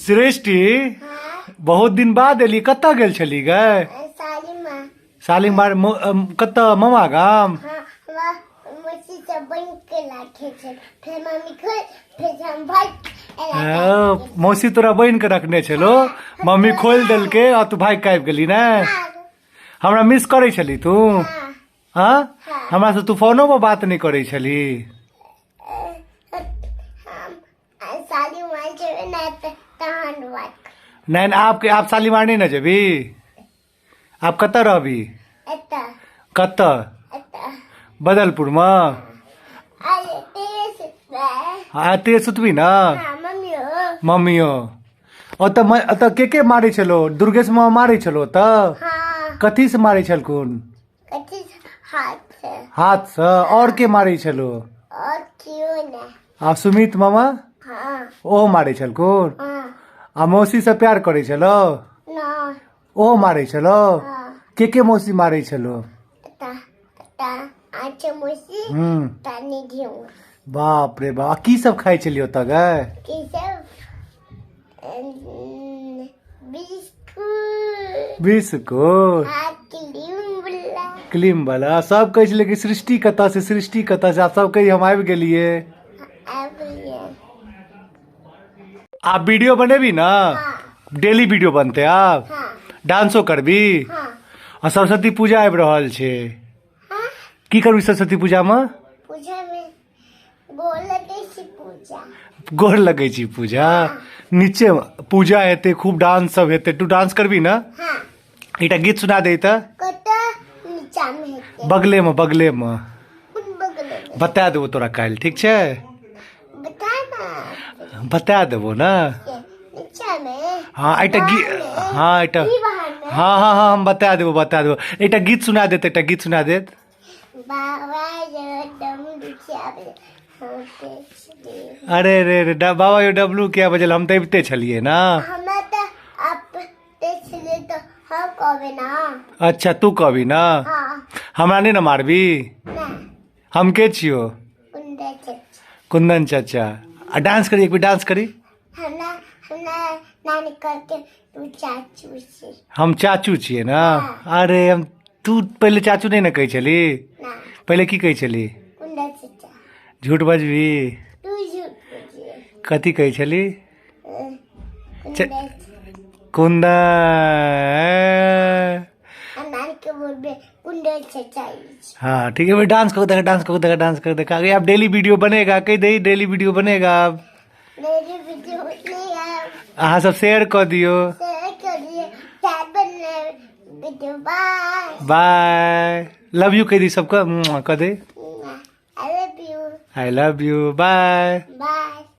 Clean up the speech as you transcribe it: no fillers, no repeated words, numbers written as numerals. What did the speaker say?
सृष्टि बहुत दिन बाद एली, कतऽ गेल छली गए? सालीमार। कतऽ? मामा गाम। मौसी तोरा बनि के रखने छलो, मम्मी खोलि देलकै आ तू भागि के आबि गेली ने। हमरा मिस करै छली तू? हाँ, हमरा से तू फोनो पर बात नहीं करै छली। नहीं, आपके आप शालीमार नहीं ना जेबी? आप कतऽ रहबी? कतऽ? बदलपुर में। हाँ, एते सुतबी ना? मम्मियो ओतऽ ओतऽ के के मारै छलो? दुर्गेश मामा मारै छलो ओतऽ? कथी से मारै छलखुन? हाथ से। और के मारै छलो? आ सुमित मामा ओहो मारै छलखुन? आ मौसी से प्यार करै छलो? ओहो मारै छलो? के के मौसी मारै छलो? बाप रे बाप। की सब खाइ छलियै ओतऽ गए? बिस्कुट, क्रीम वाला। सब कहै छलै कि सृष्टि कतऽ से, सृष्टि कतऽ से। आब सब कहै हम आबि गेलियै। आब वीडियो बनेबी ना? डेली वीडियो बनते आब? डांसो करबी? आ सरस्वती पूजा आबि रहल छै, की करबी सरस्वती पूजामे? गोर लगै छी पूजा। नीचे पूजा हेतै, खूब डांस सब हेतै, तू डांस करबी ना? एकटा गीत सुना दे तऽ। बगलेमे, बगलेमे बता देबो तोरा काल्हि, ठीक छै? बता देबो ने। हाँ, एकटा गीत। हाँ, एकटा। हाँ हाँ हाँ, हम बता देबो, बता देबो। एकटा गीत सुना देत, एकटा गीत सुना देत। अरे रे रे, बाबा यो डब्लू किया बजल? हम तऽ अबिते छलियै ने। अच्छा, तू कहबी ना? हमरा नहीं ना मारबी? हम के छियो? कुंदन चाचा। आ डांस करी, एक बेर डांस करी। हम चाचू छियै ना? अरे हम तू पहिले चाचू नहीं ना कहै छली? पहिले की कहै छली? झूठ बजबी? कथी कहै छली? कुंदन। हाँ ठीक है, डांस करो देखा, डांस करो देखा, डांस करो देखा। अब डेली वीडियो बनेगा, कह दे डेली वीडियो बनेगा। अब अहाँ सब शेयर कर दियो। बाय, लव you कह दी सबका, कह दे। I love you, bye.